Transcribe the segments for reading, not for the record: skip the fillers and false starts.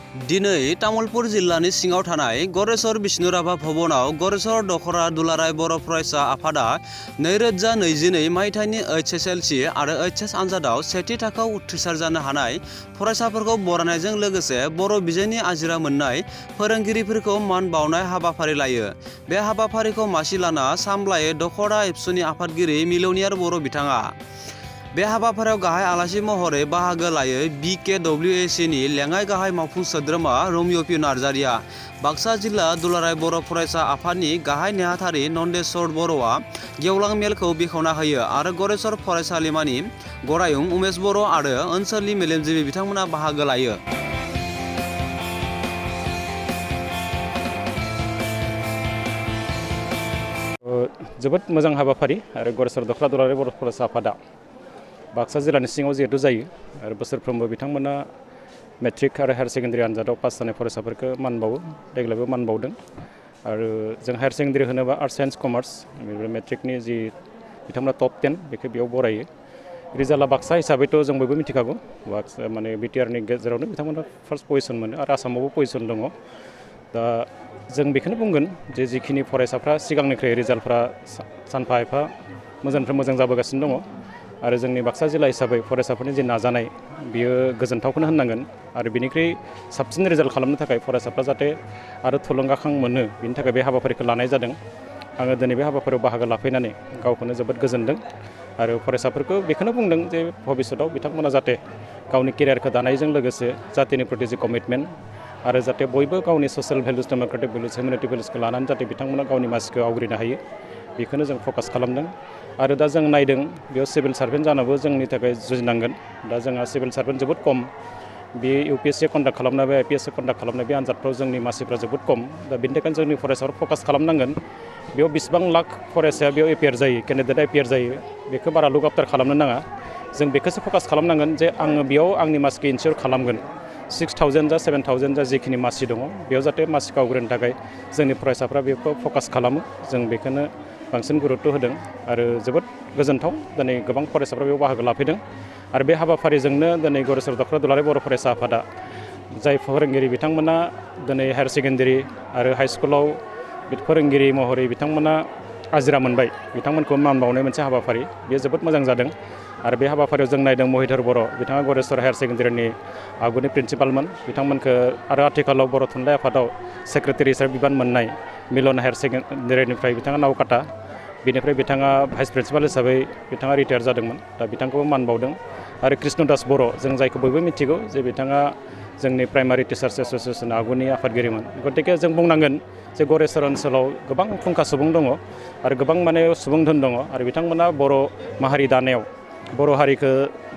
दिनै तामुलपुर जिल्लानि सिङाव थानाय गरेस्वर विष्णुराभा भवनाव गरेस्वर दखरा दुलाराय बर' फरायसा आफादा 2022 मायथाइनि HSLC आरो HS आनजादाव सेथि थाखोआव उथ्रिसार जानो हानाय फरायसाफोरखौ बरायनायजों लोगोसे बर' बिजोंनि आजिरा मोननाय फोरोंगिरिफोरखौ मान बावनाय हाबाफारि लायो। बे हाबाफारिखौ मासि लाना सामलायो दखरा एबसुनि आफादगिरि मिलौनियार बर' बिथाङा। बे हाबाफारियाव गाहाय आलासि महरै बाहागो लायो BKWAC नि लेङाइ गाहाय मावफुं सोद्रोमा रमिय' पि नार्जारिया। बाक्सा जिल्ला दुलाराय बर' फरायसा आफादनि गाहाय नेहाथारि नन्देस्वर बर'आ गेवलां मेलखौ बेखेवना होयो आरो गरेस्वर फरायसालिमानि गरायुं उमेश बर' आरो ओनसोलनि मेलेमजिबि बिथांमोना बाहागो लायो। जोबोद मोजां हाबाफारि आरो गरेस्वर दखरा दुलाराय बर' फरायसा आफादा बाक्सा जिल्लानि सिङाव जिहेतु जायो आरो बोसोरफ्रोमबो बिथांमोना मेट्रिक आरो हायार सेकेन्डारि आनजादाव पास जानाय फरायसाफोरखौ मान बावो। देग्लायबो मान बावदों आरो जों हायार सेकेन्डारि होनोबा आर्ट्स साइन्स कमार्स मेट्रिकनि जि बिथांमोना टप 10 बेखौ बेयाव बरायो। रिजाल्टआ बाक्सा हिसाबैथ' जों बयबो मिथिखागौ बाक्सा माने बिटिआरनि गेजेरावनो बिथांमोना फार्स्ट पजिशन मोनो आरो आसामावबो पजिशन दङ। दा जों बेखौनो बुंगोन जे जिखिनि फरायसाफ्रा सिगांनिख्रुइ रिजाल्टफ्रा सानफा एफा मोजांनिफ्राय मोजां जाबोगासिनो दङ आरो जोंनि बाक्सा जिल्ला हिसाबै फरायसाफोरनि जि नाजानाय बियो गोजोनथावखौनो होननांगोन आरो बिनिख्रुइ साबसिन रिजाल्ट खालामनो थाखाय फरायसाफ्रा जाहाथे आरो थुलुंगाखां मोनो बिनि थाखाय बे हाबाफारिखौ लानाय जादों। आङो दिनै बे हाबाफारियाव बाहागो लाफैनानै गावखौनो जोबोद गोजोनदों आरो फरायसाफोरखौ बेखौनो बुंदों जे भबिष्यतआव बिथांमोना जाहाथे गावनि केरियारखौ दानायजों लोगोसे जातिनि प्रति जि कमिटमेन्ट आरो जाहाथे बयबो गावनि ससियेल भेलुस डेम'क्रेटिक भेलुस हिउमेनिटि भेलुसखौ लानानै जाहाथे बिथांमोना गावनि मासिखौ आवग्रिनो हायो बेखौनो जों फकास खालामदों। आरो दा जों नायदों बेयाव सिभिल सार्भेन्ट जानोबो जोंनि थाखाय जुजिनांगोन। दा जोंहा सिभिल सार्भेन्ट जोबोद खम। बे UPSC कन्डाक्ट खालामनाय बे IPSC कन्डाक्ट खालामनाय बे आनजादफ्राव जोंनि मासिफ्रा जोबोद खम। दा बेनि थाखायनो जोंनि फरायसाफोरा फकास खालामनांगोन बेयाव बेसेबां लाख फरायसाया बेयाव एपियार जायो केन्डिडेटआ एपियार जायो बेखौ बारा लुक आफ्टार खालामनो नाङा। जों बेखौसो फकास खालामनांगोन जे आङो बेयाव आंनि मासिखौ इनसियर खालामगोन 6000 जा 7000 जा जिखिनि मासि दङ बेयाव जाहाथे मासिखौ आवग्रिनो थाखाय जोंनि फरायसाफ्रा बेखौ फकास खालामो। जों बेखौनो बांसिन गुरुत्त होदों आरो जोबोद गोजोनथाव दिनै गोबां फरायसाफ्रा बेयाव बाहागो लाफैदों आरो बे हाबाफारिजोंनो दिनै गरेस्वर दखरा दुलाराय बर' फरायसा आफादा जाय फोरोंगिरि बिथांमोना दिनै हायार सेकेन्डारि आरो हाइ स्कुलाव फोरोंगिरि महरै बिथांमोना आजिरा मोनबाय बिथांमोनखौ मान बावनाय मोनसे हाबाफारि बेयो जोबोद मोजां जादों आरो बे हाबाफारियाव जों नायदों महिधर बर' बिथाङा गरेस्वर हायार सेकेन्डारिनि आगुनि प्रिन्सिपालमोन बिथांमोनखौ आरो आथिखालाव बर' थुनलाइ आफादाव सेक्रेटारि हिसाबै बिबान मोननाय मिलन हायार सेकेन्डारिनिफ्राय बिथाङा नावकाटा बेनिफ्राय बिथाङा भाइस प्रिन्सिपाल हिसाबै बिथाङा रिटायार जादोंमोन। दा बिथांखौबो मान बावदों आरो कृष्ण दास बर' जों जायखौ बयबो मिथिगौ जे बिथाङा जोंनि प्राइमारि टिचार्स एस'सियेसन आगुनि आफादगिरिमोन। गतिके जों बुंनांगोन जे गरेस्वर ओनसोलाव गोबां फुंखा सुबुं दङ आरो गोबां माने सुबुं धोन दङ आरो बिथांमोना बर' माहारि दानायाव बर' हारिखौ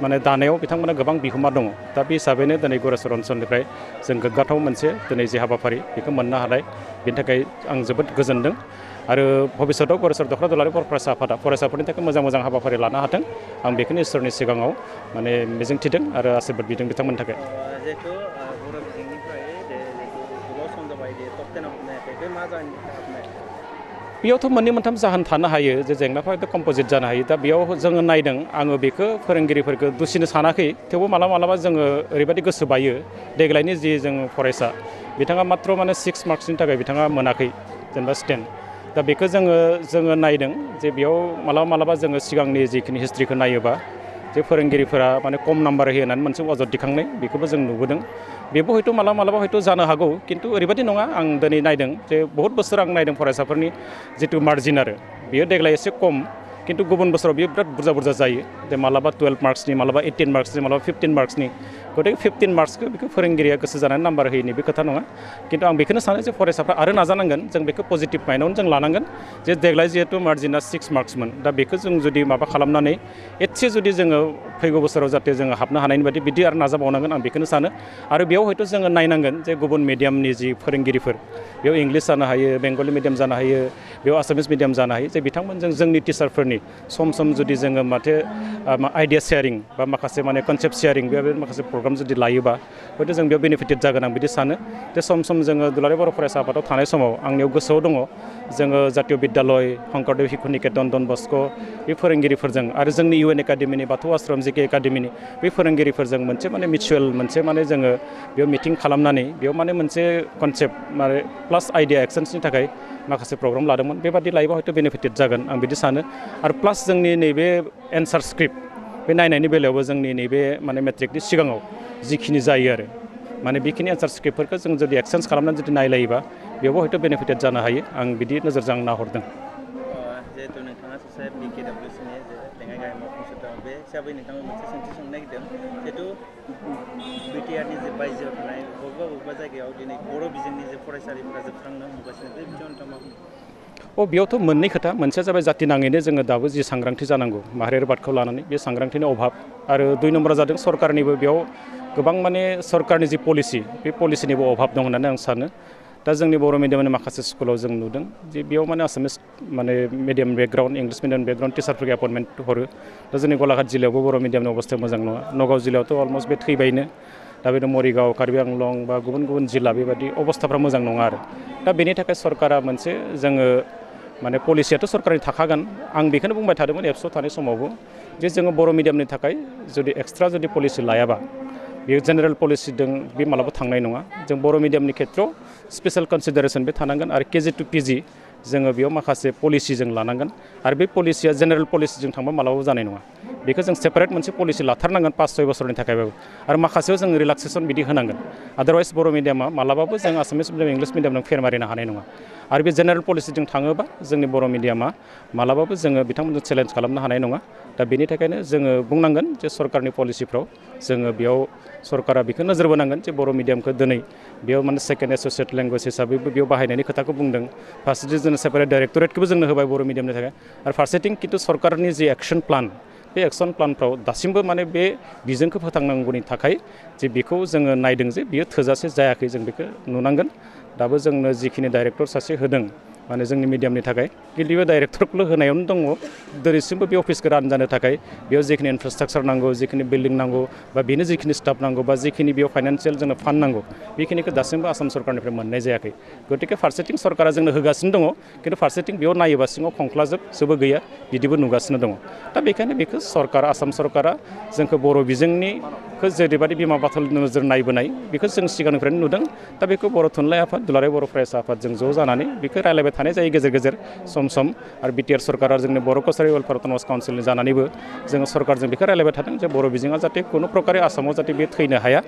माने दानायाव बिथांमोना गोबां बिहोमा दङ। दा बे हिसाबैनो दिनै गरेस्वर ओनसोलनिफ्राय जों गोग्गाथाव मोनसे दिनै जे हाबाफारि बेखौ मोननो हानाय बेनि थाखाय आं जोबोद गोजोनदों आरो भबिष्यतआव गरेस्वर दखरा दुलाराय बर' फरायसा आफादा फरायसाफोरनि थाखाय मोजां मोजां हाबाफारि लानो हाथों आं बेखौनो इसोरनि सिगाङाव माने मिजिंथिदों आरो आशीर्बाद बिदों बिथांमोननि थाखाय। जिहेथु बर' बिजोंनिफ्राय गोबाव सम जाबाय टप 10 आव हाबनो हायाखै बे मा जाहोननि थाखाय हाबनो हायाखै? बेयावथ' मोननै मोनथाम जाहोन थानो हायो जे जेंनाफ्रा कम्प'जिट जानो हायो। दा बेयाव जोङो नायदों आङो बेखौ फोरोंगिरिफोरखौ दुसिनो सानाखै थेवबो मालाबा जोङो ओरैबायदि गोसो बायो देग्लायनि जि जों फरायसा बिथाङा मात्र माने 6 मार्क्सनि थाखाय बिथाङा मोनाखै जेनेबा स्टेन्ड। दा बेखौ जोङो नायदों जे बेयाव मालाबा जोङो सिगांनि जिखिनि हिस्ट्रिखौ नायोबा जे फोरोंगिरिफोरा माने खम नाम्बार होयो होननानै मोनसे अजद दिखांनाय बेखौबो जों नुबोदों। बेबो हयथ' मालाबा हयथ' जानो हागौ खिन्थु ओरैबायदि नङा आं दिनै नायदों जे बहुत बोसोर आं नायदों फरायसाफोरनि जिथु मार्जिन आरो बेयो देग्लाय एसे खम खिन्थु गुबुन बोसोराव बियो बिराद बुरजा जायो जे मालाबा 12 मार्क्सनि मालाबा 18 मार्क्सनि मालाबा 15 मार्क्सनि गतिके 15 मार्क्सखौ बेखौ फोरोंगिरिया गोसो जानानै नाम्बार होयैनि बे खोथा नङा। खिन्थु आं बेखौनो सानो जे फरायसाफ्रा आरो नाजानांगोन जों बेखौ पजिटिभ माइन्डआवनो जों लानांगोन जे देग्लाय जिहेतु मार्जिना 6 मार्क्समोन दा बेखौ जों जुदि माबा खालामनानै एसे जुदि जोङो फैगौ बोसोराव जाहाथे जोङो हाबनो हानायनि बायदि बिदि आरो नाजाबावनांगोन आं बेखौनो सानो। आरो बेयाव हयथ' जोङो नायनांगोन जे गुबुन मिडियामनि जि फोरोंगिरिफोर बेयाव इंलिस जानो हायो बेंगलि मिडियाम जानो हायो बेयाव आसामिस मिडियाम जानो हायो जे बिथांमोनजों जोंनि टिचारफोरनि फरायसाफोरनि सम जुदि जोङो माथे आइडिया शेयारिं बा माखासे माने कनसेप्ट शेयारिं बे माखासे प्रग्राम जुदि लायोबा हयथ' जों बेयाव बेनिफिटेड जागोन आं बिदि सानो जे सम जोङो दुलाराय बर' फरायसा आफादाव थानाय समाव आंनियाव गोसोआव दङ जोङो जातीय बिद्यालय शंकरदेव शिशु निकेतन डन बस्क' बे फोरोंगिरिफोरजों आरो जोंनि इउ एन एकाडेमिनि बाथौ आश्रम जिके एकाडेमिनि बे फोरोंगिरिफोरजों मोनसे माने मिउचुवेल मोनसे माने जोङो बेयाव मिटिं खालामनानै बेयाव माने मोनसे कनसेप्ट माने प्लास आइडिया एक्सचेन्जनि थाखाय माखासे प्रग्राम लादोंमोन बेबादि लायोबा हयथ' बेनिफिटेड जागोन आं बिदि सानो आरो प्लास जोंनि नैबे एन्सार स्क्रिप्ट बे नायनायनि बेलायावबो जोंनि नैबे माने मेट्रिकनि सिगाङाव जिखिनि जायो आरो माने बेखिनि एन्सार स्क्रिप्टफोरखौ जों जुदि एक्सचेन्ज खालामनानै जुदि नायलायोबा बेयावबो हयथ' बेनिफिटेड जानो हायो आं बिदि नोजोरजों आं नाहरदों जिहेतु नोंथाङा सासे BKWCनि लेङाइ गाहाय मावफुंगिरि दं बे हिसाबै नोंथाङा मोनसे सोंथि सोंनो नागिरदों जिहेतु बिटिआरनि जे बायजोआव थानाय बबेबा जायगायाव दिनै बर' बिजोंनि जे फरायसालिफोरा जोबस्रांनो हमगासिनो बे बिथिङाव नोंथाङा मा बुङो? बेयावथ' मोननै खोथा मोनसेया जाबाय जाथि नाङैनो जोङो दाबो जि सांग्रांथि जानांगौ माहारियारि बादखौ लानानै बे सांग्रांथिनि अभाब आरो 2 नम्बरा जादों सरकारनिबो बेयाव गोबां माने सरकारनि जि पलिसि बे पलिसिनिबो अभाब दं होननानै आं सानो दा जोंनि बर' मिडियामनि माखासे स्कुलाव जों नुदों जे बेयाव माने आसामिस माने medium background English medium background टिचारफोरखौ एपइन्टमेन्ट हरो दा जोंनि गलाघाट जिल्लायावबो बर' मिडियामनि अबस्थाया मोजां नङा नगाव जिल्लायावथ' अलमस्ट बे थैबायनो दा बेनो मरिगाव कार्बि आंलं बा गुबुन जिल्ला बेबादि अबस्थाफ्रा मोजां नङा आरो दा बेनि थाखाय सरकारा मोनसे जोङो माने पलिसियाथ' सरकारनि थाखागोन आं बेखौनो बुंबाय थादोंमोन एबसुआव थानाय समावबो जे जोङो बर' मिडियामनि थाखाय जुदि एक्सट्रा जुदि पलिसि लायाबा बेयो जेनेरेल पलिसिजों बे मालाबा थांनाय नङा जों बर' मिडियामनि खेथ्रआव स्पेसियेल कनसिडारेसन बे थानांगोन आरो केजि टु पिजि जोङो बेयाव माखासे पलिसि जों लानांगोन आरो बे पलिसिया जेनेरेल पलिसिजों थांबा मालाबाबो जानाय नङा बेखौ जों सेपारेट मोनसे पलिसि लाथारनांगोन 5-6 बोसोरनि थाखायबाबो आरो माखासेयाव जों रिलेक्सेसन बिदि होनांगोन आदारवाइज बर' मिडियामा मालाबाबो जों आसामिस मिडियाम इंलिस मिडियामजों फेर मारिनो हानाय नङा आरो बे जेनेरेल पलिसिजों थाङोबा जोंनि बर' मिडियामा मालाबाबो जोङो बिथांमोनजों चेलेन्ज खालामनो हानाय नङा दा बेनि थाखायनो जोङो बुंनांगोन जे सरकारनि पलिसिफ्राव जोङो बेयाव सरकारा बेखौ नोजोर बोनांगोन जे बर' मिडियामखौ दिनै बेयाव माने सेकेन्ड एस'सियेट लेंगुवेज हिसाबैबो बेयाव बाहायनायनि खोथाखौ बुंदों फारसेथिं जोङो सेपारेट डाइरेक्टरेटखौबो जोंनो होबाय बर' मिडियामनि थाखाय आरो फारसेथिं खिन्थु सरकारनि जि एक्सन प्लान बे एक्सन प्लानफ्राव दासिमबो माने बे बिजोंखौ फोथांनांगौनि थाखाय जे बेखौ जोङो नायदों जे बियो थोजासे जायाखै जों बेखौ नुनांगोन दाबो जोंनो जिखिनि डाइरेक्टर सासे होदों माने जोंनि मिडियामनि थाखाय खिन्थु बे डाइरेक्टरखौल' होनायावनो दङ दिनैसिमबो बे अफिसखौ रान जानो थाखाय बेयाव जिखिनि इनफ्रास्ट्राक्चार नांगौ जिखिनि बिल्डिं नांगौ बा बेनो जिखिनि स्टाफ नांगौ बा जिखिनि बेयाव फाइनान्सियेल जोंनो फान्ड नांगौ बेखिनिखौ दासिमबो आसाम सरकारनिफ्राय मोननाय जायाखै गतिके फारसेथिं सरकारा जोंनो होगासिनो दङ खिन्थु फारसेथिं बेयाव नायोबा सिङाव खंख्लाजोबो गैया बिदिबो नुगासिनो दङ दा बेखायनो बेखौ सरकार आसाम सरकारा जोंखौ बर' बिजोंनिखौ जेरैबायदि बिमा बाथल नोजोर नायबोनाय बेखौ जों सिगांनिफ्रायनो नुदों दा बेखौ बर' थुनलाइ आफाद दुलाराय बर' फरायसा आफादजों ज' जानानै बेखौ रायलायबाय थानाय जायो गेजेर गेजेर सम आरो बिटिआर सरकारा जोंनि बर' कसारि वेलफेयार अट'नमास काउन्सिलनि जानानैबो जोङो सरकारजों बेखौ रायलायबाय थादों जे बर' बिजोङा जाहाथे खुनु प्रकारे आसामाव जाहाथे बे थैनो हाया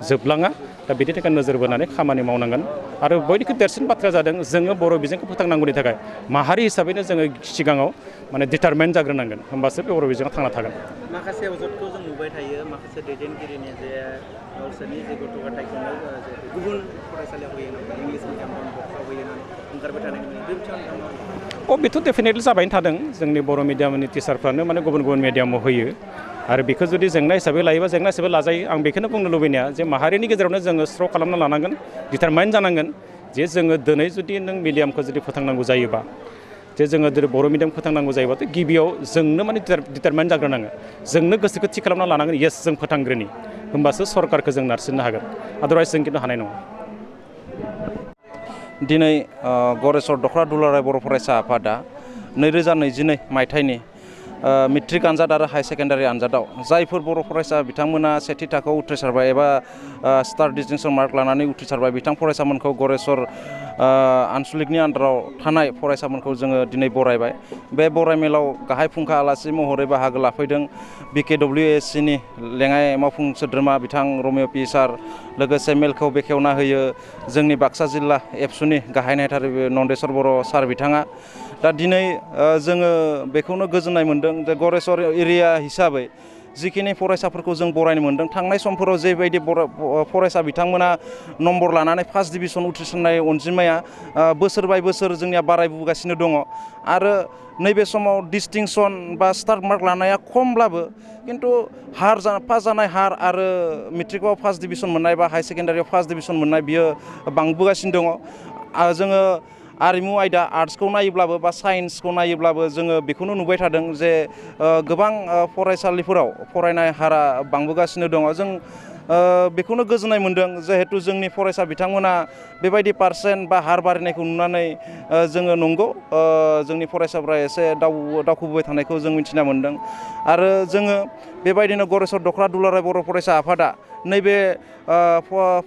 जोबलाङा दा बेनि थाखाय नोजोर बोनानै खामानि मावनांगोन आरो बयनिख्रुइ देरसिन बाथ्राया जादों जोङो बर' बिजोंखौ फोथांनांगौनि थाखाय माहारि हिसाबैनो जोङो सिगाङाव माने डिटारमेन्ट जाग्रोनांगोन होमबासो बे बर' बिजोङा थांना थागोन माखासे अजदखौ जों नुबाय थायो माखासे दैदेनगिरिनि जे गावसोरनि जे गथ' गथायखौनो गुबुन फरायसालियाव होयो इंलिस मिडियाम बक्सआव होयो ओंखारबाय थानाय बे बिथिङाव बेथ' डेफिनेटलि जाबायनो थादों जोंनि बर' मिडियामनि टिचारफ्रानो माने गुबुन मिडियामाव होयो आरो बेखौ जुदि जेंना हिसाबै लायोबा जेंना हिसाबै लाजायो आं बेखौनो बुंनो लुबैनाया जे माहारिनि गेजेरावनो जोङो स्र' खालामना लानांगोन डिटारमाइन जानांगोन जे जोङो दिनै जुदि नों मिडियामखौ जुदि फोथांनांगौ जायोबा जे जोङो दिनै बर' मिडियाम फोथांनांगौ जायोबाथ' गिबियाव जोंनो माने डिटारमाइन जाग्रोनांगोन जोंनो गोसोखौ थि खालामना लानांगोन येस जों फोथांग्रोनि होमबासो सरकारखौ जों नारसिननो हागोन आदारवाइज जों खिन्थु हानाय नङा दिनै गरेस्वर दख'रा दुलाराय बर' फरायसा आफादा 2022 मायथाइनि मेट्रिक आनजाद आरो हाई सेकेन्डारि आनजादाव जायफोर बर' फरायसा बिथांमोना सेथि थाखोआव उथ्रिसारबाय एबा स्टार डिस्टिंसन मार्क लानानै उथ्रिसारबाय बिथां फरायसामोनखौ गरेस्वर आनसलिकनि आन्दाराव थानाय फरायसामोनखौ जोङो दिनै बरायबाय बे बराय मेलाव गाहाय फुंखा आलासि महरै बाहागो लाफैदों BKWSCनि लेङाइ मावफुं सोद्रोमा बिथां रमेय पि सार लोगोसे मेलखौ बेखेवना होयो जोंनि बाक्सा जिल्ला एबसुनि गाहाय नेहाथारि नन्देस्वर बर' सार बिथाङा दा दिनै जोङो बेखौनो गोजोननाय मोन्दों जे गरेस्वर एरिया हिसाबै जिखिनि फरायसाफोरखौ जों बरायनो मोन्दों थांनाय समफोराव जेबायदि फरायसा बिथांमोना नम्बर लानानै फार्स्ट डिभिजन उथ्रिसारनाय अनजिमाया बोसोर बाय बोसोर जोंनिया बारायबोगासिनो दङ आरो नैबे समाव डिस्टिंसन बा स्टार मार्क लानाया खमब्लाबो खिन्थु पास जानाय हार आरो मेट्रिकआव फार्स्ट डिभिजन मोननाय बा हाई सेकेन्डारियाव फार्स्ट डिभिजन मोननाय बियो बांबोगासिनो दङ जोङो आरिमु आयदा आर्ट्सखौ नायोब्लाबो बा साइन्सखौ नायोब्लाबो जोङो बेखौनो नुबाय थादों जे गोबां फरायसालिफोराव फरायनाय हारा बांबोगासिनो दङ। जों बेखौनो गोजोननाय मोन्दों जिहेतु जोंनि फरायसा बिथांमोना बेबायदि पार्सेन्ट बा हार बारिनायखौ नुनानै जोङो नंगौ जोंनि फरायसाफ्रा एसे दावखोबोबाय थानायखौ जों मिथिना मोन्दों। आरो जोङो बेबायदिनो गरेस्वर दख'रा दुलाराय बर' फरायसा आफादा नैबे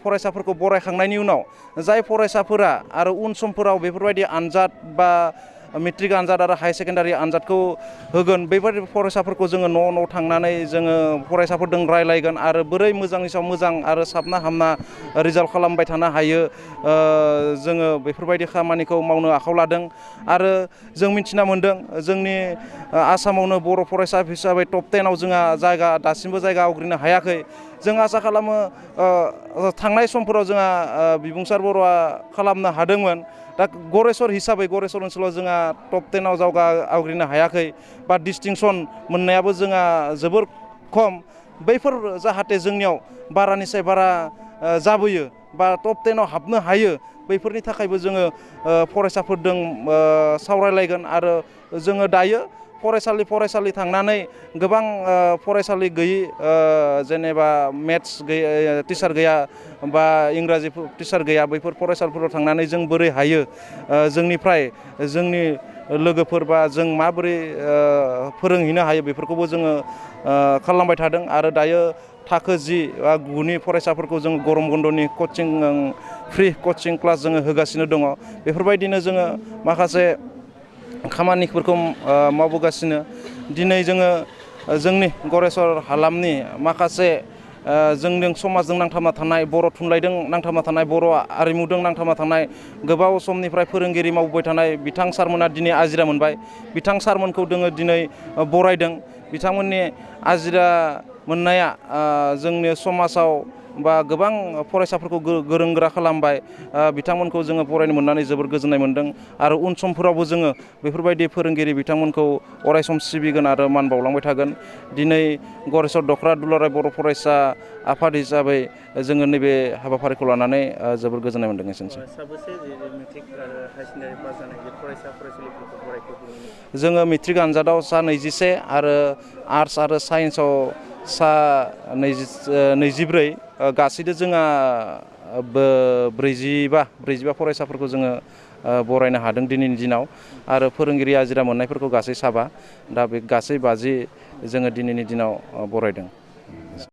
फरायसाफोरखौ बरायखांनायनि उनाव जाय फरायसाफोरा आरो उन समफोराव बेफोरबायदि आनजाद बा मेट्रिक आनजाद आरो हाई सेकेन्डारि आनजादखौ होगोन, बेबायदि फरायसाफोरखौ जोङो न' थांनानै जोङो फरायसाफोरजों रायलायगोन आरो बोरै मोजांनि सायाव मोजां आरो साबना हामना रिजाल्ट खालामबाय थानो हायो जोङो बेफोरबायदि खामानिखौ मावनो आखायाव लादों। आरो जों मिथिना मोन्दों जोंनि आसामावनो बर' फरायसा हिसाबै टप 10आव जोंहा दासिमबो जायगा आवग्रिनो हायाखै। जों आसा खालामो थांनाय समफोराव जोंहा बिबुंसार बर'आ खालामनो हादोंमोन। दा गरेस्वर हिसाबै गरेस्वर ओनसोलाव जोंहा टप 10आव जायगा आवग्रिनो हायाखै बा डिस्टिंसन मोननायाबो जोंहा जोबोर खम। बैफोर जाहाथे जोंनियाव बारानिसाय बारा जाबोयो बा टप 10आव हाबनो हायो, बैफोरनि थाखायबो जोङो फरायसाफोरजों सावरायलायगोन। आरो जोङो दायो फरायसालि थांनानै गोबां फरायसालि गैयि जेनेबा मेथ्स गैया टिचार गैया बा इंराजि टिचार गैया, बैफोर फरायसालिफोराव थांनानै जों बोरै हायो जोंनिफ्राय जोंनि लोगोफोर बा जों माबोरै फोरोंहैनो हायो बेफोरखौबो जोङो खालामबाय थादों। आरो दायो थाखो 10 बा 9नि फरायसाफोरखौ जों गरम बन्दनि कचिं फ्रि कचिं क्लास जोङो होगासिनो दङ। बेफोरबायदिनो जोङो माखासे खामानिफोरखौ मावबोगासिनो। दिनै जोङो जोंनि गरेस्वर हालामनि माखासे जोंजों समाजजों नांथाबना थानाय, बर' थुनलाइजों नांथाबना थानाय, बर' आरिमुजों नांथाबना थानाय, गोबाव समनिफ्राय फोरोंगिरि मावबोबाय थानाय बिथां सारमोना दिनै आजिरा मोनबाय। बिथां सारमोनखौ जोङो दिनै बरायदों। बिथांमोननि आजिरा मोननाया जोंनि समाजाव बा गोबां फरायसाफोरखौ गोरों गोरा खालामबाय। बिथांमोनखौ जोङो फरायनो मोननानै जोबोर गोजोननाय मोन्दों। आरो उन समफोरावबो जोङो बेफोरबायदि फोरोंगिरि बिथांमोनखौ अरायसम सिबिगोन आरो मान बावलांबाय थागोन। दिनै गरेस्वर दख'रा दुलाराय बर' फरायसा आफाद हिसाबै जोङो नैबे हाबाफारिखौ लानानै जोबोर गोजोननाय मोन्दों। एसेनोसै। साबेसे मेट्रिक आरो हायार सेकेन्डारि पास जानाय जे फरायसालिफोरखौ बरायखौ जोङो मेट्रिक आनजादाव सा 24 आरो आर्ट्स आरो साइन्सआव सा 24 गासैजों जोंहा 45 फरायसाफोरखौ जोङो बरायनो हादों दिनैनि दिनाव। आरो फोरोंगिरि आजिरा मोननायफोरखौ गासै 7, दा बे गासै 50 जोङो दिनैनि दिनाव बरायदों।